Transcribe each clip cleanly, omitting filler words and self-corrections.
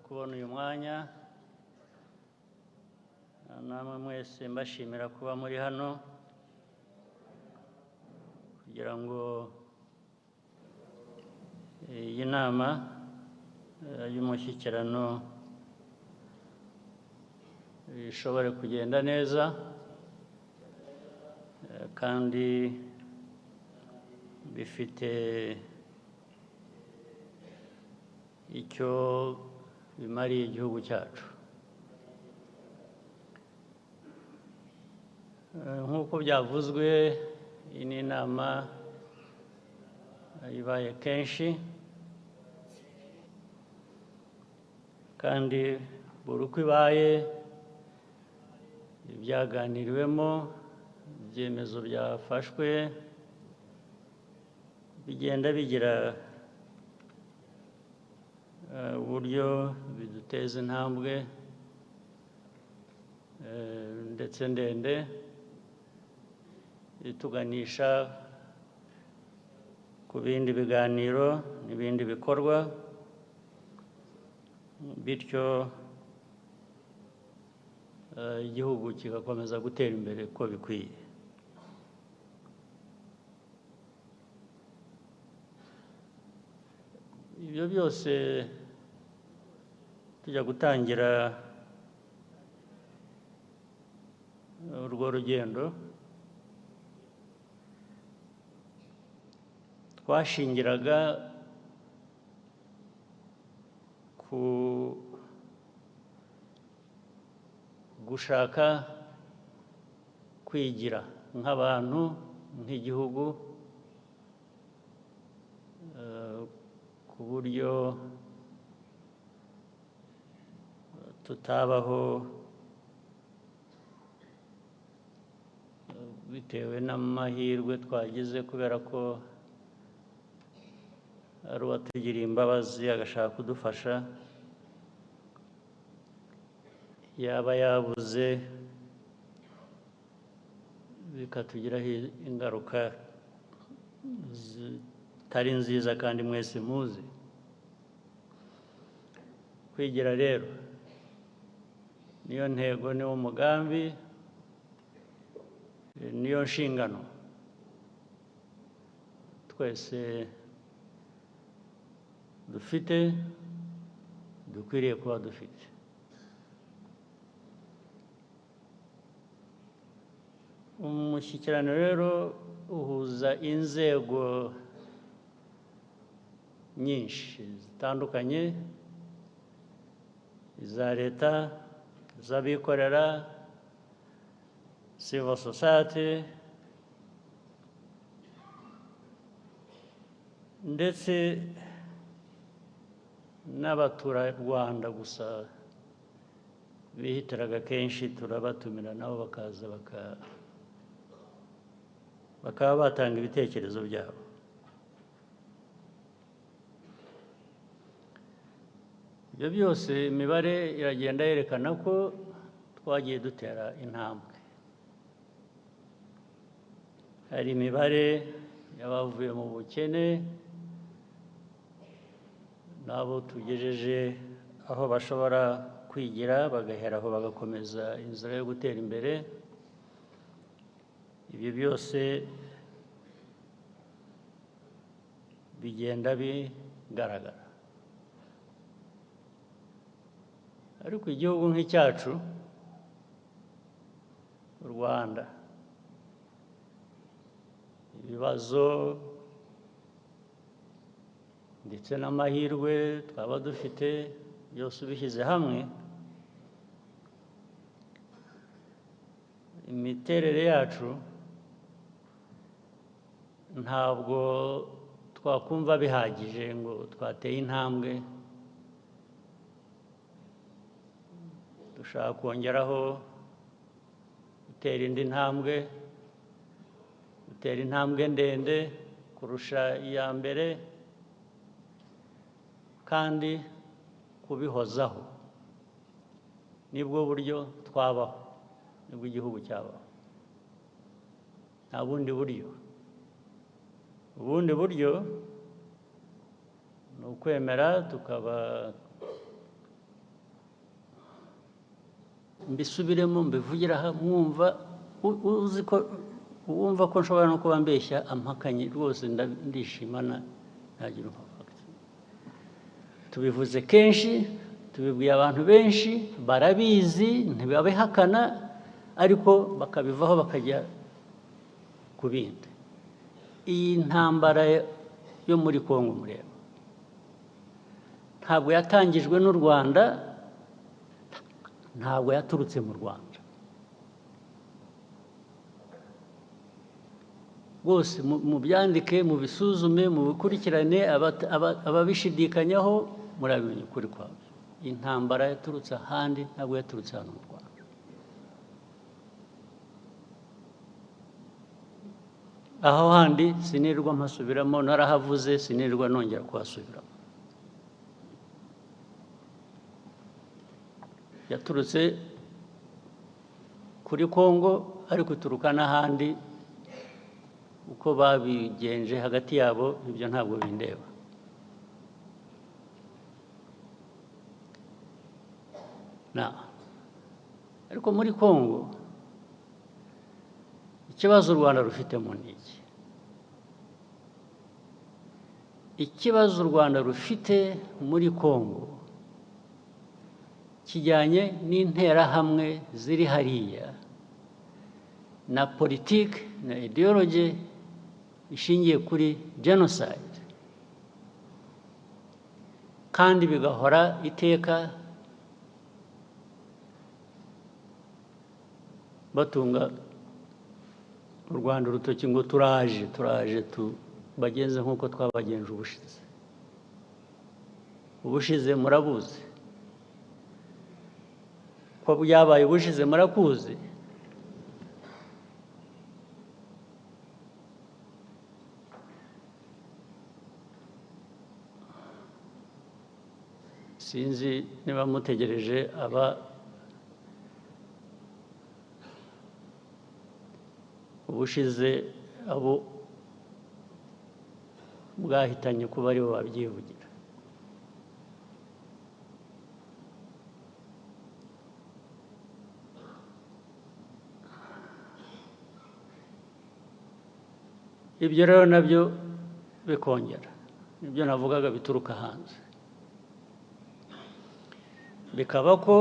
kubona uyu mwanya, namwe mwese mbashimira kuba muri hano kugira ngo iyi nama y'umushyikirano ishobore kugenda neza, kandi bifite icyo bimariye igihugu cyacu. Nk'uko byavuzwe, iyi ni inama ibaye kenshi, kandi buri uko ibaye ibyaganiriwemo, ibyemezo byafashwe bigenda bigira uburyo biduteza intambwe ndetse ndende ituganisha ku bindi biganiro n'ibindi bikorwa, bityo igihugu kigakomeza gutera imbere uko bikwiye. Ibyo byose tujya gutangira urwo rugendo, twashingiraga ku gushaka kwigira nk'abantu, nk'igihugu, ku buryo tutabaho bitewe n'amahirwe twagize kubera ko ari uwatugiriye imbabazi agashaka kudufasha, yaba yabuze bikatugiraho ingaruka zitari nziza kandi mwese muzi. Kwigira rero niyo ntego, niwo mugambi, niyo nshingano twese dufite, dukwiriye kuba dufite. Umushyikirano rero uhuza inzego nyinshi zitandukanye, iza leta, iz'abikorera, civil society, ndetse n'abaturarwanda gusa bihitiraga kenshi turabatumira nabo bakaza bakaba batanga ibitekerezo byabo. Ibyo byose imibare iragenda yerekana ko twagiye dutera intambwe. Hari imibare y'abavuye mu bukene n'abo tugejeje aho bashobora kwigira bagahera aho bagakomeza inzira yo gutera imbere. Ibyo byose bigenda bigaragara. Ariko igihugu nk'icyacu, u Rwanda, ibibazo ndetse n'amahirwe twaba dufite byose ubishyize hamwe, imiterere yacu ntabwo twakumva bihagije ngo twateye intambwe. Dushaka kongeraho gutera indi ntambwe, gutera intambwe ndende kurusha iya mbere, kandi kubihozaho nibwo buryo twabaho, nibwo igihugu cyabaho. Nta bundi buryo. Ubundi buryo ni ukwemera tukaba mbisubiremo, mbivugire aha mwumva. Uzi ko wumva ko nshobora no kuba mbeshya, ampakanye rwose, ndishimana ntagira umpa. Tubivuze kenshi, tubibwiye abantu benshi, barabizi, ntibabihakana, ariko bakabivaho bakajya ku bindi. Iyi ntambara yo muri Kongo mureba ntabwo yatangijwe n'u Rwanda, ntabwo yaturutse mu Rwanda rwose. Mubyandike, mubisuzume, mubikurikirane, ababishidikanyaho murabimenya ukuri kwabyo. Intambara yaturutse ahandi, ntabwo yaturutse hano mu Rwanda. Aho handi sinirwa mpasubiramo, narahavuze, sinirwa nongera kuhasubiramo. Yaturutse kuri Kongo, ariko ituruka n'ahandi. Uko babigenje hagati yabo, ibyo ntabwo bindeba. Na ariko muri Kongo ikibazo u Rwanda rufitemo ni iki? Ikibazo u Rwanda rufite muri Kongo kijyanye n'interahamwe ziri hariya, na politiki na ideology ishingiye kuri genocide, kandi bigahora iteka batunga u Rwanda urutoki ngo turaje, turaje tubagenze nk'uko twabagenje ubushize. Ubushize murabuzi ko byabaye, ubushize murakuzi. Sinzi niba mutegereje aba ubushize abo bwahitanye kuba aribo babyivugira. Ibyo rero nabyo bikongera ibyo navugaga bituruka hanze, bikaba ko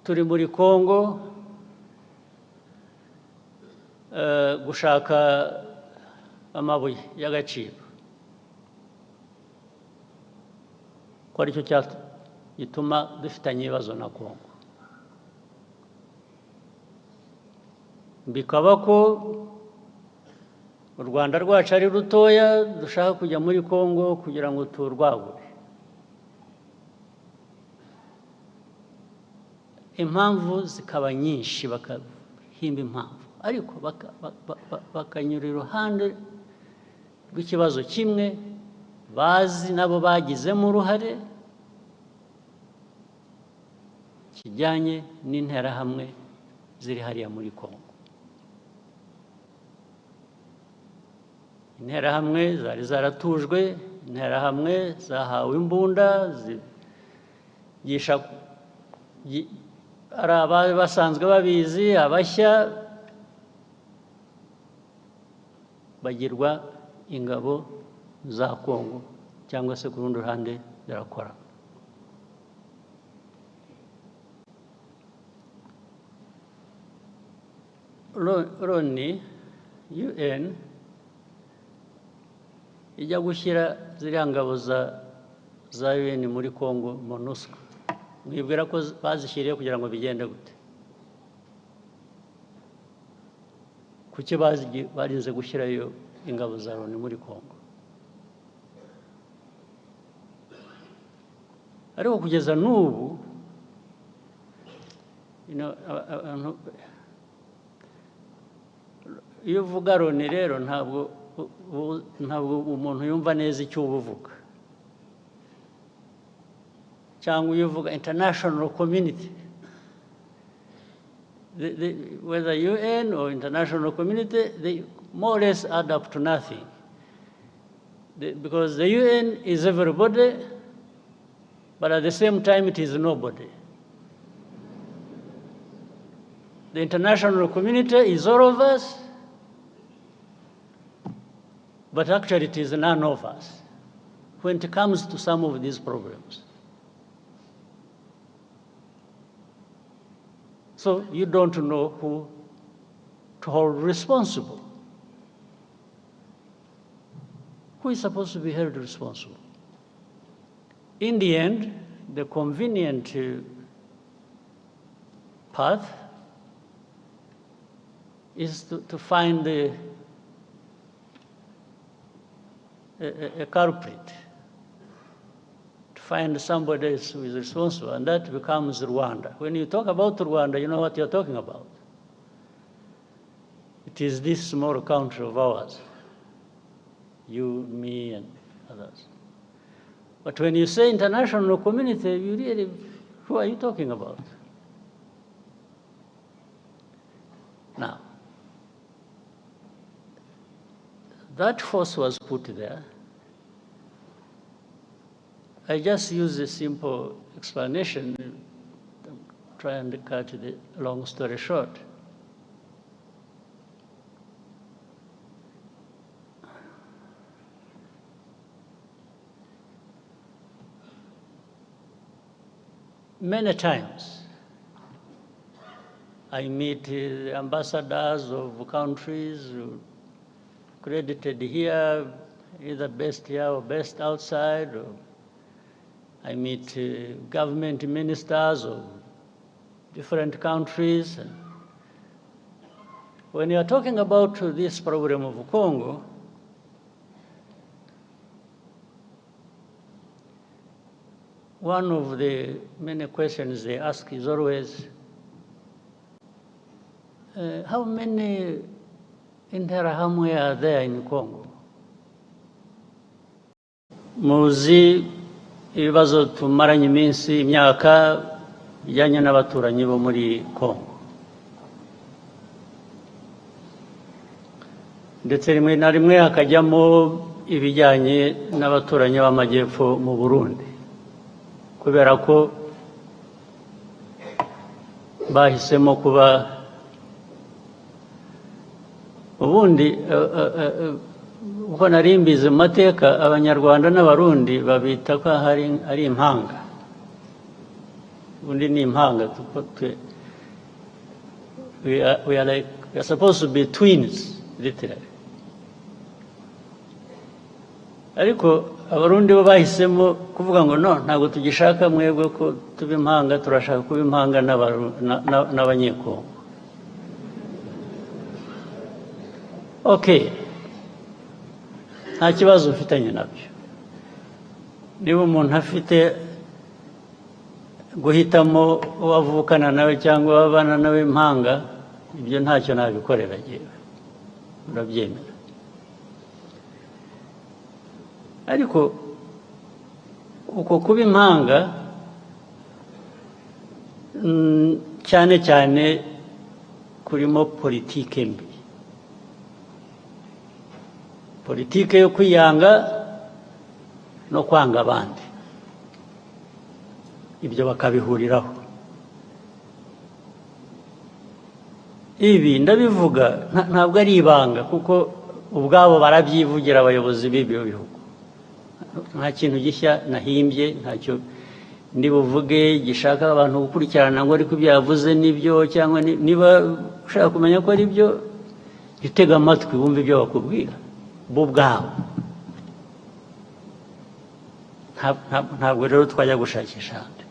turi muri Kongo gushaka amabuye y'agaciro, ko aricyo gituma dufitanye ibibazo na Kongo. Bikaba ko u Rwanda rwacu ari rutoya, dushaka kujya muri Kongo kugira ngo turwagure. Impamvu zikaba nyinshi, bakahimba impamvu, ariko bakanyura iruhande rw'ikibazo kimwe bazi nabo bagizemo uruhare, kijyanye n'interahamwe ziri hariya muri Kongo. Interahamwe zari zaratujwe, interahamwe zahawe imbunda, zigisha ari abari basanzwe babizi, abashya bagirwa ingabo za Kongo, cyangwa se ku rundi ruhande zirakora. Loni, UN, ijya gushyira ziriya ngabo za UN muri Kongo, MONUSCO, mwibwira ko bazishyiriye kugira ngo bigende gute? Kuki barinze gushyirayo ingabo za Loni muri Kongo? Ariko kugeza n'ubu iyo uvuga Loni rero ntabwo umuntu yumva neza icyo uba uvuga, cyangwa iyo uvuga international community, whether UN or international community, they more or less add up to nothing. Because the UN is everybody, but at the same time it is nobody. The international community is all of us, but actually it is none of us when it comes to some of these problems. So you don't know who to hold responsible. Who is supposed to be held responsible? In the end, the convenient path is to find a culprit, to find somebody else who is responsible, and that becomes Rwanda. When you talk about Rwanda, you know what you're talking about. It is this small country of ours, you, me, and others. But when you say international community, you really, who are you talking about? Now, that force was put there. I just use a simple explanation, trying to cut the long story short. Many times, I meet ambassadors of countries accredited here, either based here or based outside. Or I meet government ministers of different countries. And when you are talking about this problem of Congo, one of the many questions they ask is always, how many Interahamwe are there in Congo? Muzi ibibazo tumaranye iminsi, imyaka bijyanye n'abaturanyi bo muri Congo. Ndetse rimwe na rimwe hakajyamo ibijyanye n'abaturanyi b'amajyepfo mu Burundi. Kubera ko bahisemo kuba ubundi uko nari mbizi mu mateka, Abanyarwanda n'Abarundi babita ko ari impanga. Ubundi ni impanga, kuko twe we are supposed to be twins, literally. Ariko Abarundi bo bahisemo kuvuga ngo no, ntabwo tugishaka mwebwe ko tuba impanga, turashaka kuba impanga n'Abanyekongo. Okay, nta kibazo mfitanye nabyo. Niba umuntu afite guhitamo uwo avukana nawe cyangwa uwo abana nawe impanga, ibyo ntacyo nabikorera jyewe, urabyemera. Ariko uko kuba impanga, cyane cyane kurimo politike mbi, politike yo kwiyanga no kwanga abandi, ibyo bakabihuriraho. Ibi ndabivuga ntabwo ari ibanga, kuko ubwabo barabyivugira abayobozi b'ibyo bihugu. Nta kintu gishya nahimbye, ntacyo ndi buvuge gishaka abantu gukurikirana ngo ariko ibyo yavuze nibyo, cyangwa niba ushaka kumenya ko ari byo, jya utega amatwi wumve ibyo bakubwira bo ubwabo. Ntabwo rero twajya gushakisha ahandi.